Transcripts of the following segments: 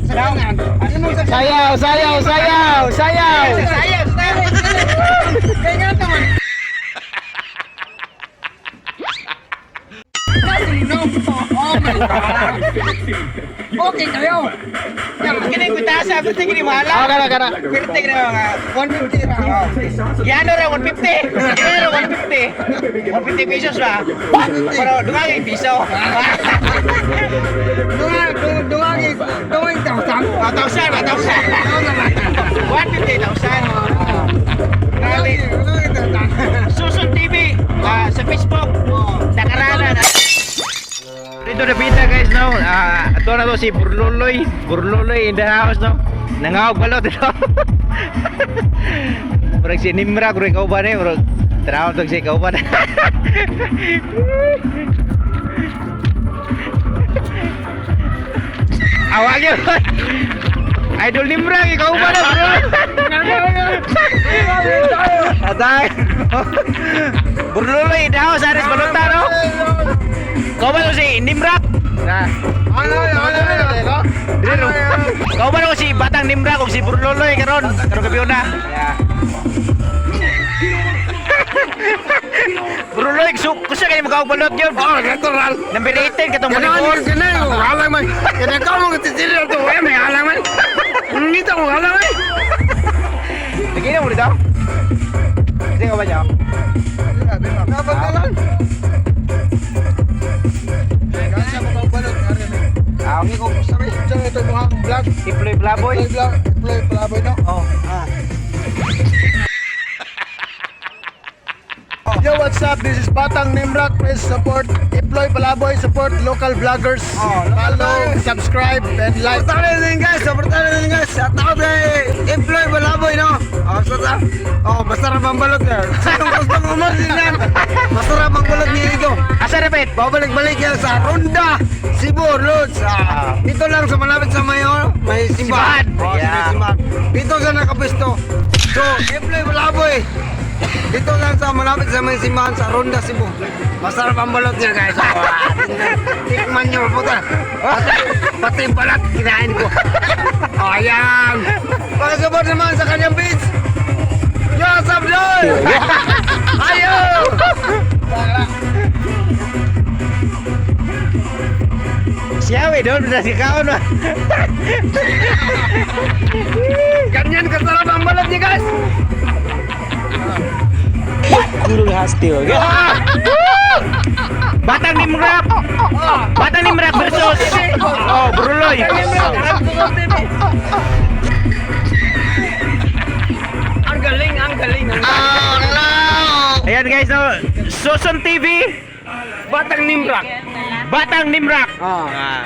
sakyanan. Imong sakyanan. Sayaw, sayaw, sayaw, sayaw. Sayaw, sayaw. Kaya nga naman. Oh my God. Okay kayo. Kini kutasa, pwede kini mahala. Ah, kana kana. Pwede kini mga 150 ra. Yano ra 150. Yano ra 150. 150 pesos ba? Pero dungag piso. Dunga, dunga, dunga, thousand. 1,000, 1,000. 150,000. Grabe. Susun TV sa Facebook. Nakarana na. Dito na pita guys no. Ato na to si Burloloy. Burloloy in the house no. Nangawag balot ito. Murag si Nimra kung ikaw ba ni murag tanaw tog si ikaw ba na. Awag yun. Idol Nimra ikaw ba na bro? Atay. Burloloy in the house Aris Balota no. Kau ba to si Nimrak? Na. Ano, ano, ano? Dire no. Kau ba to si Batang Nimrak ug si Burloloy karon karon gabi na. Burloloy su kusa kay makaog balot yun. Oh, natural. Number 18 katong Ganaan volleyball. ka ganaan, halang man. Kaya ka mo kasi to, eh, may halang man. Ngita mo halang man. Lagi na mo dito. Kasi ka ba niya? Napagdalan. Ah, Hindi ko sabi, ito mo ang vlog. Iploy Blaboy. Play, play, no? Oh. Yo, what's up? This is Batang Nimrak. Please support Iploy Palaboy, support local vloggers. Oh, local Follow, vloggers. subscribe, and like. Supportahan din guys, supportahan din guys. Shout out kay Employ Balaboy no. Oh, sa oh, masarap ang balot niya. Sinong gustong umorder yan? Masarap ang balot niya dito. Asa repet? Babalik-balik yan sa Ronda, Cebu, Lourdes. Dito lang sa malapit sa may, oh, may simbahan. Simbahan. Oh, sa may simbahan. Dito sa nakapisto. So, Employ Balaboy. Dito lang sa malapit sa may simbahan sa Ronda, Cebu. Masarap ang balot niya guys. Oh, tikman niyo puta. Pati yung balat, kinain ko. Oh, ayan. Pakisupport naman sa kanyang page. Yo, what's up, Lord? Ayo! Siya we doon na si kaon. Ganyan kasarap ang balat niya, guys. Batang Nimrak. Batang Nimrak versus oh Burloloy. Ang galing, ang galing. Ang galing. Ayan guys no, Susun TV, Batang Nimrak. Batang Nimrak. Oh. Ah.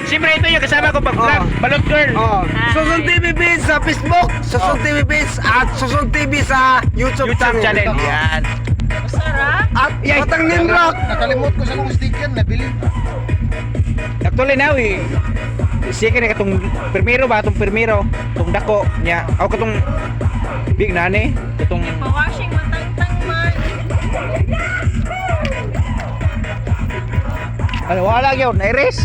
Siyempre ito yung kasama ko pag vlog, Oh. Balot Girl. Oh. Susun TV page sa Facebook, Susun TV page at Susun TV sa YouTube, YouTube channel. Yan. At Yay. Batang Nimrak. Nakalimot ko sa kong sticker, nabili. Actually now eh. Siya kini katong primero ba atong primero, tong dako niya. Ako katong big nani, katong Pawashing matangtang man. ano wala gyud, nairis.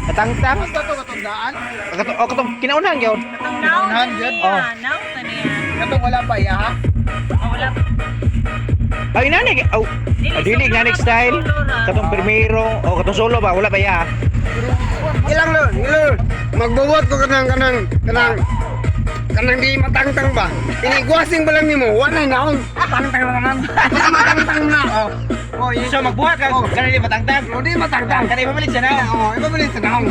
Natangtang. Basta to katong daan. Katong oh, katong kinaunahan gyud. Katong now Kinaunahan, na yun. niya. Oh. Now na niya. Katong wala pa iya ha. Oh, wala. Ay nani, oh, Dili, dili solo nga ra, style. solo ra. Katong primero o katong solo ba wala pa ya. Ilang lord, ilang lord. Magbuwat ko kanang kanang kanang kanang di matangtang ba. Inigwasing ba lang nimo? Wala na naon. Tangtang na naman. Matangtang na. Oh. Oh, yun. So magbuhat ka Oh. kanang di matangtang. Oh, di matangtang. Kanang ibabalik sa na. Oo, ibabalik sa naong.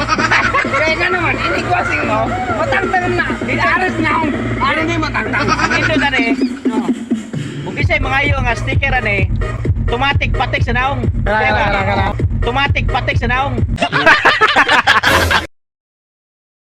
Kaya nga naman, inigwasing mo, matangtang na. Inaris naong. Ano di matangtang? Dito na ni. Kung kisay mga iyo nga sticker ani, tumatik patik sa naong. Kala, kala, kala. Tumatik patik sa naong.